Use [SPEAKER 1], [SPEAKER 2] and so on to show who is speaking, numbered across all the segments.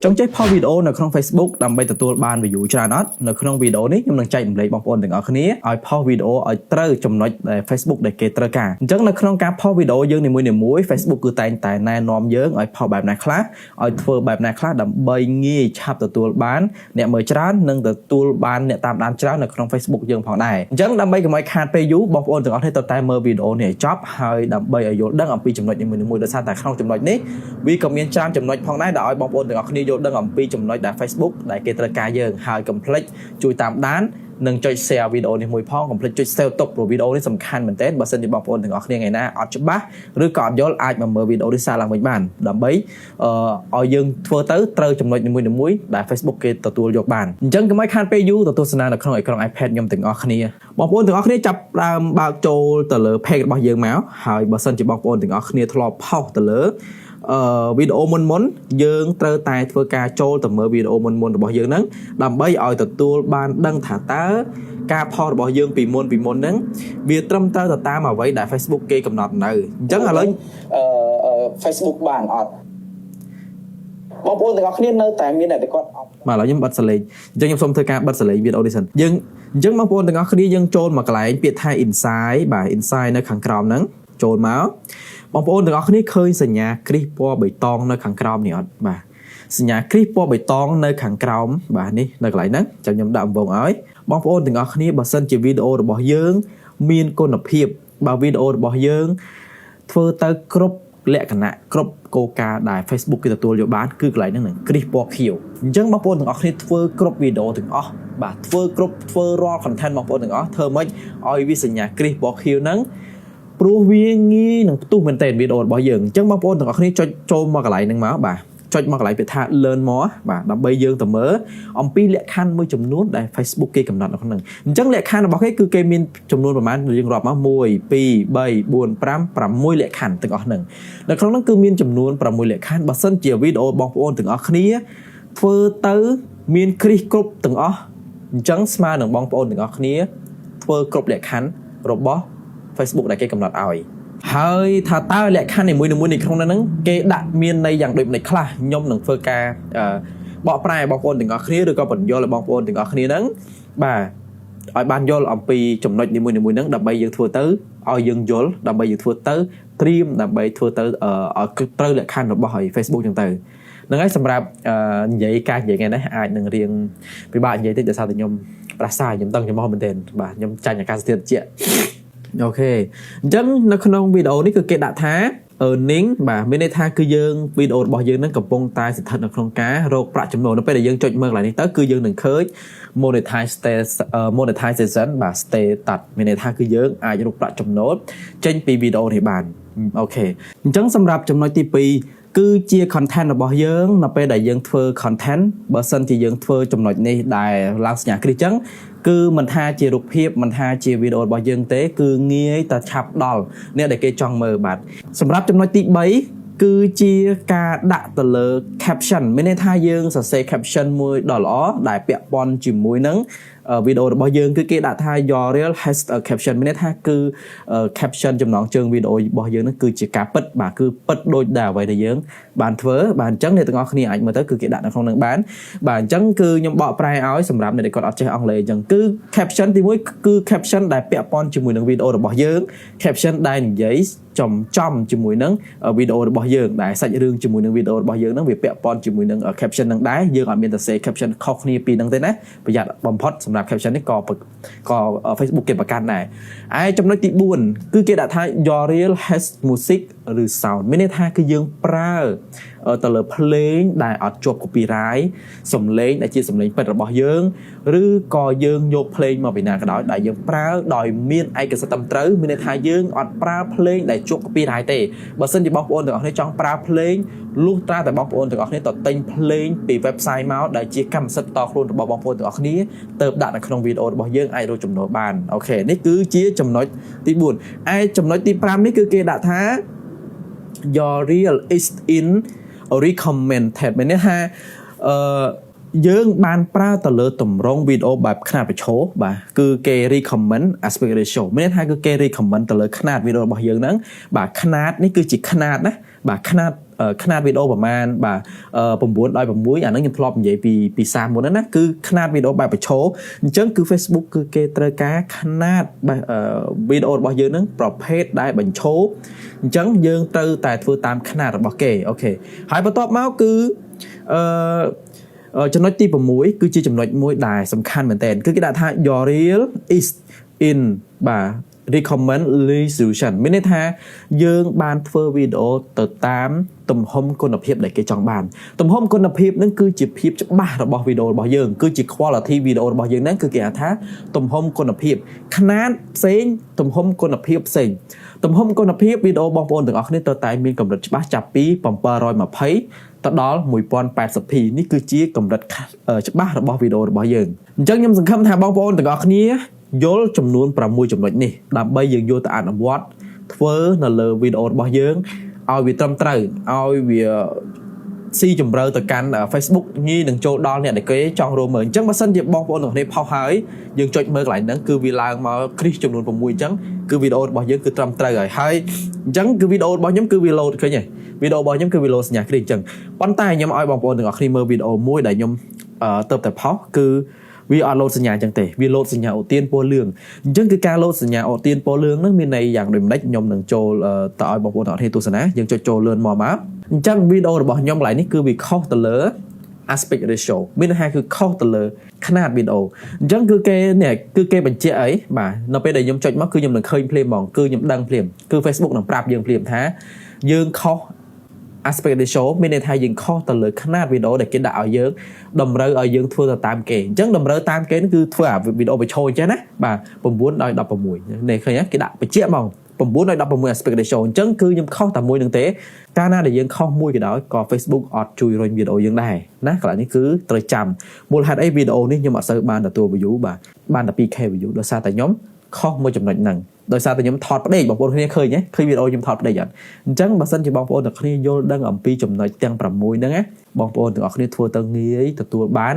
[SPEAKER 1] ចង់ចេះផុសវីដេអូនៅក្នុង Facebook ដើម្បីទទួលបាន view ច្រើនអត់នៅក្នុងវីដេអូនេះខ្ញុំនឹងចែករំលែកបងប្អូនទាំងអស់គ្នាឲ្យផុសវីដេអូឲ្យត្រូវចំណុចដែល Facebook ដែលគេត្រូវការអញ្ចឹងនៅក្នុងការផុសវីដេអូយើងនីមួយៗ Facebook គឺតែងតែណែនាំយើងឲ្យផុសបែបណាខ្លះឲ្យធ្វើបែបណាខ្លះដើម្បីងាយឆាប់ទទួលបានអ្នកមើលច្រើននិងទទួលបានអ្នកតាមដានច្រើននៅក្នុង Facebook យើងផងដែរអញ្ចឹងដើម្បីកុំឲ្យខាតពេលយូរបងប្អូនទាំងអស់គ្នាត្រូវតែមើលវីដេអូនេះឲ្យចប់ហើយដើម្បីឲ្យយល់ដឹងអំពីចំណុចនីមួយៗដោយសារតែក្នុងចំណុចនេះវាក៏មានច្រើនចំណុចផងដែរដែលឲ្យបងប្អូនទាំងអស់គ្នាយល់ដឹងអំពីចំណុចដែល Facebook ដែលគេត្រូវការយើងហើយកុំភ្លេចជួយតាមដាននិងចុច share វីដេអូនេះមួយផងកុំភ្លេចចុច save ទុកព្រោះវីដេអូនេះសំខាន់មែនទែនបើសិនជាបងប្អូនទាំងអស់គ្នាថ្ងៃណាអត់ច្បាស់ឬក៏អត់យល់អាចមកមើលវីដេអូនេះសារឡើងវិញបានដើម្បីអឺឲ្យយើងធ្វើទៅត្រូវចំណុចនីមួយៗដែល Facebook គេទទួលយកបានអញ្ចឹងកុំឲ្យខានពេលយូរទៅទស្សនានៅក្នុងអេក្រង់ iPad ខ្ញុំទាំងអស់គ្នាបងប្អូនទាំងអស់គ្នាចាប់ដើមបើកចូលទៅលើ page របស់យើងមកហើយបើសិនជាបងប្អូនទាំងអស់គ្នាធ្លាប់ផុសទៅលើអឺវីដេអូមុនមុនយើងត្រូវតែធ្វើការចូលទៅមើលវីដេអូមុនមុនរបស់យើងហ្នឹងដើម្បីឲ្យទទួលបានដឹងថាតើការផុសរបស់យើងពីមុនពីមុនហ្នឹងវាត្រឹមត្រូវទៅតាមអ្វីដែល Facebook គេកំណត់នៅអញ្ចឹងឥឡូវ
[SPEAKER 2] អឺ Facebook បានអត់បងប្អូនទាំងអស់គ្នានៅតែមានអ្នកដែលគាត់អត់
[SPEAKER 1] បាទឥឡូវខ្ញុំបិទសំឡេងអញ្ចឹងខ្ញុំសូមធ្វើការបិទសំឡេងវីដេអូនេះសិនយើងអញ្ចឹងបងប្អូនទាំងអស់គ្នាយើងចូលមកកន្លែងពាក្យថា insight បាទ insight នៅខាងក្រោមហ្នឹងចូលមកបងប្អូនទាំងអស់គ្នាឃើញសញ្ញាគ្រីសពណ៌បៃតងនៅខាងក្រោមនេះអត់បាទសញ្ញាគ្រីសពណ៌បៃតងនៅខាងក្រោមបាទនេះនៅកន្លែងហ្នឹងចាំខ្ញុំដាក់វងឲ្យបងប្អូនទាំងអស់គ្នាបើសិនជាវីដេអូរបស់យើង មានគុណភាពបើវីដេអូរបស់យើង ធ្វើទៅគ្រប់លក្ខណៈគ្រប់គោលការណ៍ដែល Facebook គេទទួលយកបានគឺកន្លែងហ្នឹងនឹងគ្រីសពណ៌ខៀវអញ្ចឹងបងប្អូនទាំងអស់គ្នាធ្វើគ្រប់វីដេអូទាំងអស់បាទធ្វើគ្រប់ធ្វើរាល់ content បងប្អូនទាំងអស់ធ្វើម៉េចឲ្យវាសញ្ញាគ្រីសពណ៌ខៀវហ្នឹងព្រោះវាងាយនឹងផ្ទុះមែនតើវីដេអូរបស់យើងអញ្ចឹងបងប្អូនទាំងអស់គ្នាចុចចូលមកកន្លែងហ្នឹងមកបាទចុចមកកន្លែងពាក្យថា learn more បាទដើម្បីយើងទៅមើលអំពីលក្ខខណ្ឌមួយចំនួនដែល Facebook គេកំណត់នៅក្នុងហ្នឹងអញ្ចឹងលក្ខខណ្ឌរបស់គេគឺគេមានចំនួនប្រហែលយើងរាប់មក1 2 3 4 5 6លក្ខខណ្ឌទាំងអស់ហ្នឹងនៅក្នុងហ្នឹងគឺមានចំនួន6លក្ខខណ្ឌបើសិនជាវីដេអូបងប្អូនទាំងអស់គ្នាធ្វើទៅមានគ្រីសគ្រប់ទាំងអស់អញ្ចឹងស្មើនឹងបងប្អូនទាំងអស់គ្នាធ្វើគ្រប់លក្ខខណ្ឌរបស់ Facebook ដែលគេកំណត់ឲ្យហើយថាតើលក្ខខណ្ឌនីមួយៗនៅក្នុងហ្នឹងគេដាក់មានន័យយ៉ាងដូចម្តេចខ្លះខ្ញុំនឹងធ្វើការបកប្រែបងប្អូនទាំងអស់គ្នាឬក៏ពន្យល់ឲ្យបងប្អូនទាំងអស់គ្នាហ្នឹងបាទឲ្យបានយល់អំពីចំណុចនីមួយៗហ្នឹងដើម្បីយើងធ្វើទៅឲ្យយើងយល់ដើម្បីយើងធ្វើទៅត្រៀមដើម្បីធ្វើទៅឲ្យត្រូវលក្ខខណ្ឌរបស់ឲ្យ Facebook ចឹងទៅហ្នឹងហើយសម្រាប់និយាយការនិយាយថ្ងៃនេះអាចនឹងរៀងពិបាកនិយាយតិចដោយសារតែខ្ញុំប្រាសាខ្ញុំតឹងចំហមែនទែនបាទខ្ញុំចាញ់អាកាសធាតុត្រជាក់OK អញ្ចឹងនៅក្នុងវីដេអូនេះគឺគេដាក់ថា earning បាទមានន័យថាគឺយើងវីដេអូរបស់យើងនឹងកំពុងតែស្ថិតនៅក្នុងការរកប្រាក់ចំណូលនៅពេលដែលយើងចុចមើលកន្លែងនេះទៅគឺយើងនឹងឃើញ monetization បាទ status មានន័យថាគឺយើងអាចរកប្រាក់ចំណូលចេញពីវីដេអូនេះបាន OK អញ្ចឹងសម្រាប់ចំណុចទី2គឺជា content របស់យើងនៅពេលដែលយើងធ្វើ content បើសិនជាយើងធ្វើចំណុចនេះដែលឡើងសញ្ញាគ្រីសចឹងគឺមិនថាជារូបភាពមិនថាជាវីដេអូរបស់យើងទេគឺងាយតែឆាប់ដល់អ្នកដែលគេចង់មើលបាទសម្រាប់ចំណុចទី3គឺជាការដាក់ទៅលើ caption មានន័យថាយើងសរសេរ caption មួយដ៏ល្អដែលពាក់ព័ន្ធជាមួយនឹងវីដេអូរបស់យើងគឺគេដាក់ថា your reel has a caption មានន័យថាគឺ caption ចំណងជើងវីដេអូរបស់យើងនឹងគឺជាការពិតបាទគឺពិតដូចដែលអ្វីដែលយើងបានធ្វើបាទអញ្ចឹងអ្នកទាំងអស់គ្នាអាចមើលទៅគឺគេដាក់នៅក្នុងនឹងបានបាទអញ្ចឹងគឺខ្ញុំបកប្រែឲ្យសម្រាប់អ្នកដែលគាត់អត់ចេះអង់គ្លេសអញ្ចឹងគឺ caption ទី1គឺ caption ដែលពាក់ព័ន្ធជាមួយនឹងវីដេអូរបស់យើង caption ដែលនិយាយចំចំជាមួយនឹងវីដេអូរបស់យើងដែលសាច់រឿងជាមួយនឹងវីដេអូរបស់យើងហ្នឹងវាពាក់ព័ន្ធជាមួយនឹង caption ហ្នឹងដែរយើងអត់មានតែសេ caption ខុសគ្នាពីហ្នឹងទេណាប្រយ័ត្នបំផុតសម្រាប់ caption នេះក៏ក៏ Facebook គេប្រកាន់ដែរឯចំណុចទី4គឺគេដាក់ថា your reel has music ឬ sound មានន័យថាគឺយើងប្រើទៅលើភ្លេងដែលអត់ជាប់ copyright សំឡេងដែលជាសំឡេងពិតរបស់យើងឬក៏យើងយកភ្លេងមកពីណាក៏ដោយដែលយើងប្រើដោយមានឯកសិទ្ធិត្រឹមត្រូវមានន័យថាយើងអត់ប្រើភ្លេងដែលជាប់ copyright ទេបើសិនជាបងប្អូនទាំងអស់គ្នាចង់ប្រើភ្លេងលុះត្រាតែបងប្អូនទាំងអស់គ្នាទៅទិញភ្លេងពី website មកដែលជាកម្មសិទ្ធិតខ្លួនរបស់បងប្អូនទាំងអស់គ្នាទៅដាក់នៅក្នុងវីដេអូរបស់យើងអាចរកចំណូលបាន OK នេះគឺជាចំណុចទី4ឯចំណុចទី5នេះគឺគេដាក់ថា your reel is in recommended មានន័យថាអឺយើងបានប្រើទៅលើទម្រង់វីដេអូបែបខ្នាតប្រឈរបាទគឺគេ recommend aspect ratio មានន័យថាគឺគេ recommend ទៅលើខ្នាតវីដេអូរបស់យើងហ្នឹងបាទខ្នាតនេះគឺជាខ្នាតណាបាទខ្នាត ខ្នាតវីដេអូប្រមាណបាទ9ដោយ6អាហ្នឹងខ្ញុំធ្លាប់និយាយពីពីសាមុនហ្នឹងណាគឺខ្នាតវីដេអូបែបបញ្ឈរអញ្ចឹងគឺ Facebook គឺគេត្រូវការខ្នាតវីដេអូរបស់យើងហ្នឹងប្រភេទដែលបញ្ឈរអញ្ចឹងយើងត្រូវតែធ្វើតាមខ្នាតរបស់គេOK ហើយបន្ទាប់មកគឺចំណុចទី6គឺជាចំណុចមួយដែលសំខាន់មែនទែនគឺគេដាក់ថា your reel is in បាទ recommend resolution មានន័យថាយើងបានធ្វើវីដេអូទៅតាមទំហំគុណភាពដែលគេចង់បានទំហំគុណភាពនឹងគឺជាភាពច្បាស់របស់វីដេអូរបស់យើងគឺជា quality វីដេអូរបស់យើងហ្នឹងគឺគេហៅថាទំហំគុណភាពខ្នាតផ្សេងទំហំគុណភាពផ្សេងទំហំគុណភាពវីដេអូបងប្អូនទាំងអស់គ្នាត្រូវតែមានកម្រិតច្បាស់ចាប់ពី720ទៅដល់ 1080p នេះគឺជាកម្រិតច្បាស់របស់វីដេអូរបស់យើងអញ្ចឹងខ្ញុំសង្ឃឹមថាបងប្អូនទាំងអស់គ្នាយល់ចំនួន6ចំណុចនេះដើម្បីយើងយកទៅអនុវត្តធ្វើនៅលើវីដេអូរបស់យើងឲ្យវាត្រឹមត្រូវឲ្យវាស៊ីជម្រៅទៅកាន់ Facebook ងាយនឹងចូលដល់អ្នកដែលគេចង់រួមមើលអញ្ចឹងបើសិនជាបងប្អូនទាំងគ្នាផុសហើយយើងចុចមើលកន្លែងហ្នឹងគឺវាឡើងមកគ្រីសចំនួន6អញ្ចឹងគឺវីដេអូរបស់យើងគឺត្រឹមត្រូវហើយហើយអញ្ចឹងគឺវីដេអូរបស់ខ្ញុំគឺវា load ឃើញទេវីដេអូរបស់ខ្ញុំគឺវា load សញ្ញាគ្រីសអញ្ចឹងប៉ុន្តែខ្ញុំឲ្យបងប្អូនទាំងអស់គ្នាមើលវីដេអូមួយដែលខ្ញុំទៅតែផុសគឺវាអត់លោតសញ្ញាអញ្ចឹងទេវាលោតសញ្ញាអូទៀនពណ៌លឿងអញ្ចឹងគឺការលោតសញ្ញាអូទៀនពណ៌លឿងហ្នឹងមានន័យយ៉ាងដូចម្ដេចខ្ញុំនឹងចូលទៅឲ្យបងប្អូនទាំងអស់គ្នាទស្សនាយើងចុចចូលលឿនមកមកអញ្ចឹងវីដេអូរបស់ខ្ញុំកន្លែងនេះគឺវាខុសទៅលើ aspect ratio មានន័យថាគឺខុសទៅលើខ្នាតវីដេអូអញ្ចឹងគឺគេនេះគឺគេបញ្ជាក់អីបាទនៅពេលដែលខ្ញុំចុចមកគឺខ្ញុំនឹងឃើញភ្លាមហ្មងគឺខ្ញុំដឹងភ្លាមគឺ Facebook នឹងប្រាប់យើងភ្លាមថាយើងខុស aspect ratio មានន័យថាយើងខុសទៅលើខ្នាតវីដេអូដែលគេដាក់ឲ្យយើងតម្រូវឲ្យយើងធ្វើទៅតាមគេអញ្ចឹងតម្រូវតាមគេគឺធ្វើអាវីដេអូបញ្ឈរអញ្ចឹងណាបាទ9ដោយ16នេះឃើញគេដាក់បញ្ជាក់ហ្មង9ដោយ16 aspect ratio អញ្ចឹងគឺខ្ញុំខុសតែមួយនឹងទេកាលណាដែលយើងខុសមួយក៏ដោយក៏ Facebook អត់ជួយរុញវីដេអូយើងដែរណាកន្លែងនេះគឺត្រូវចាំមូលហេតុអីវីដេអូនេះខ្ញុំអត់សូវបានទទួល view បាទបានតែ 2K view ដោយសារតែខ្ញុំខុសមួយចំណុចហ្នឹងដោយសារតែខ្ញុំថតផ្ដេកបងប្អូនគ្នាឃើញទេឃើញវីដេអូខ្ញុំថតផ្ដេកអត់អញ្ចឹងបើសិនជាបងប្អូនទាំងគ្នាយល់ដឹងអំពីចំណុចទាំង6ហ្នឹងណាបងប្អូនទាំងអស់គ្នាធ្វើទៅងាយទទួលបាន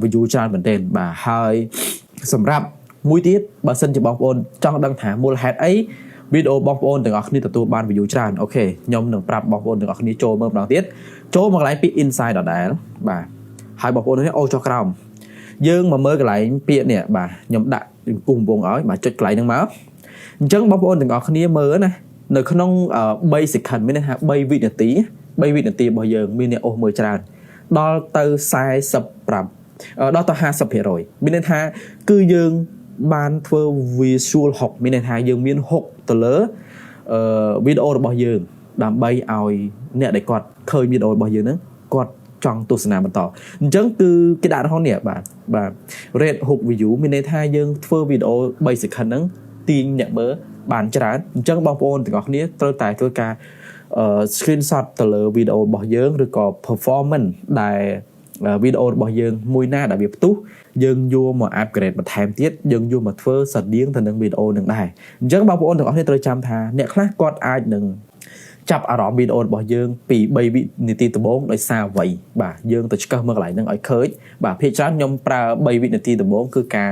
[SPEAKER 1] view ច្រើនមែនទែនបាទហើយសម្រាប់មួយទៀតបើសិនជាបងប្អូនចង់ដឹងថាមូលហេតុអីវីដេអូបងប្អូនទាំងអស់គ្នាទទួលបាន view ច្រើន OK ខ្ញុំនឹងប្រាប់បងប្អូនទាំងអស់គ្នាចូលមើលម្ដងទៀតចូលមកកន្លែងពាក្យ insight ដដែលបាទហើយបងប្អូននេះអូចុះក្រោមយើងមកមើលកន្លែងពាក្យនេះបាទខ្ញុំដាក់គូសកំពងឲ្យបាទចុចកន្លែងហ្នឹងមកអញ្ចឹងបងប្អូនទាំងអស់គ្នាមើលណានៅក្នុង3 second មានន័យថា3វិនាទី3វិនាទីរបស់យើងមានអ្នកអូសមើលច្រើនដល់ទៅ45ដល់ទៅ50%មានន័យថាគឺយើងបានធ្វើ visual hook មានន័យថាយើងមាន hook ទៅលើអឺវីដេអូរបស់យើងដើម្បីឲ្យអ្នកដែលគាត់ឃើញវីដេអូរបស់យើងហ្នឹងគាត់ចង់ទស្សនាបន្តអញ្ចឹងគឺគេដាក់រហូតនេះបាទបាទ rate hook view មានន័យថាយើងធ្វើវីដេអូ3 second ហ្នឹងទាញអ្នកមើលបានច្រើនអញ្ចឹងបងប្អូនទាំងអស់គ្នាត្រូវតែធ្វើការ screenshot ទៅលើវីដេអូរបស់យើងឬក៏ performance ដែលវីដេអូរបស់យើងមួយណាដែលវាផ្ទុះយើងយកមក upgrade បន្ថែមទៀតយើងយកមកធ្វើស្រដៀងទៅនឹងវីដេអូនឹងដែរអញ្ចឹងបងប្អូនទាំងអស់គ្នាត្រូវចាំថាអ្នកខ្លះគាត់អាចនឹងចាប់អារម្មណ៍វីដេអូរបស់យើងពី3វិនាទីដំបូងដោយសារអ្វីបាទយើងទៅឆ្កឹះមើលកន្លែងហ្នឹងឲ្យឃើញបាទភាគច្រើនខ្ញុំប្រើ3វិនាទីដំបូងគឺការ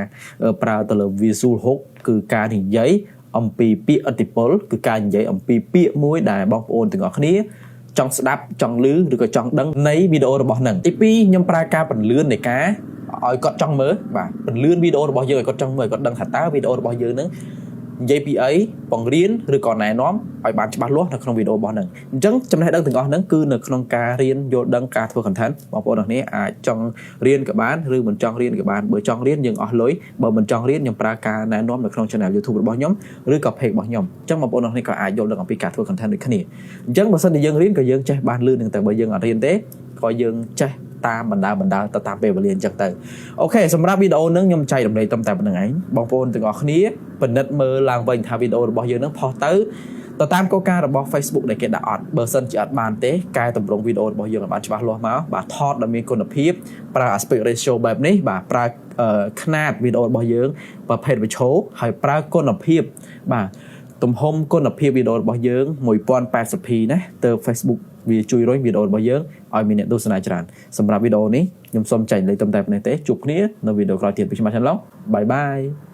[SPEAKER 1] ប្រើទៅលើ visual hook គឺការនិយាយអំពីពាក្យអតិពលគឺការនិយាយអំពីពាក្យមួយដែលបងប្អូនទាំងអស់គ្នាចង់ស្ដាប់ចង់ឮឬក៏ចង់ដឹងនៃវីដេអូរបស់ហ្នឹងទី2ខ្ញុំប្រើការពន្លឿននៃការឲ្យគាត់ចង់មើលបាទពន្លឿនវីដេអូរបស់យើងឲ្យគាត់ចង់មើលឲ្យគាត់ដឹងថាតើវីដេអូរបស់យើងហ្នឹងនិយាយពីអីបង្រៀនឬក៏ណែនាំឲ្យបានច្បាស់លាស់នៅក្នុងវីដេអូរបស់ហ្នឹងអញ្ចឹងចំណេះដឹងទាំងអស់ហ្នឹងគឺនៅក្នុងការរៀនយល់ដឹងការធ្វើ content បងប្អូនទាំងគ្នាអាចចង់រៀនក៏បានឬមិនចង់រៀនក៏បានបើចង់រៀនយើងអស់លុយបើមិនចង់រៀនខ្ញុំប្រើការណែនាំនៅក្នុង channel YouTube របស់ខ្ញុំឬក៏ page របស់ខ្ញុំអញ្ចឹងបងប្អូនទាំងគ្នាក៏អាចយល់ដឹងអំពីការធ្វើ content ដូចគ្នាអញ្ចឹងបើសិនជាយើងរៀនក៏យើងចេះបានលឿននឹងតែបើយើងអត់រៀនទេក៏យើងចេះតាមបណ្ដាបណ្ដាទៅតាមពេលវេលាអញ្ចឹងទៅOK សម្រាប់វីដេអូហ្នឹងខ្ញុំចែករំលែកត្រឹមតែប៉ុណ្្នឹងឯងបងប្អូនទាំងអស់គ្នាពិនិត្យមើលឡើងវិញថាវីដេអូរបស់យើងហ្នឹងផុសទៅទៅតាមគោលការណ៍របស់ Facebook ដែលគេដាក់អត់បើសិនជាអត់បានទេកែតម្រង់វីដេអូរបស់យើងឲ្យបានច្បាស់លាស់មកបាទថតឲ្យមានគុណភាពប្រើ aspect ratio បែបនេះបាទប្រើខ្នាតវីដេអូរបស់យើងប្រភេទវិឈោហើយប្រើគុណភាពបាទទំហំគុណភាពវីដេអូរបស់យើង 1080p ណាទៅ Facebook វាជួយរុញវីដេអូរបស់យើងឲ្យមានអ្នកទស្សនាច្រើនសម្រាប់វីដេអូនេះខ្ញុំសូមចែករំលែកត្រឹមតែប៉ុណ្ណេះទេជួបគ្នានៅវីដេអូក្រោយទៀតពីខ្ញុំបាទឆាន់ឡុង bye bye.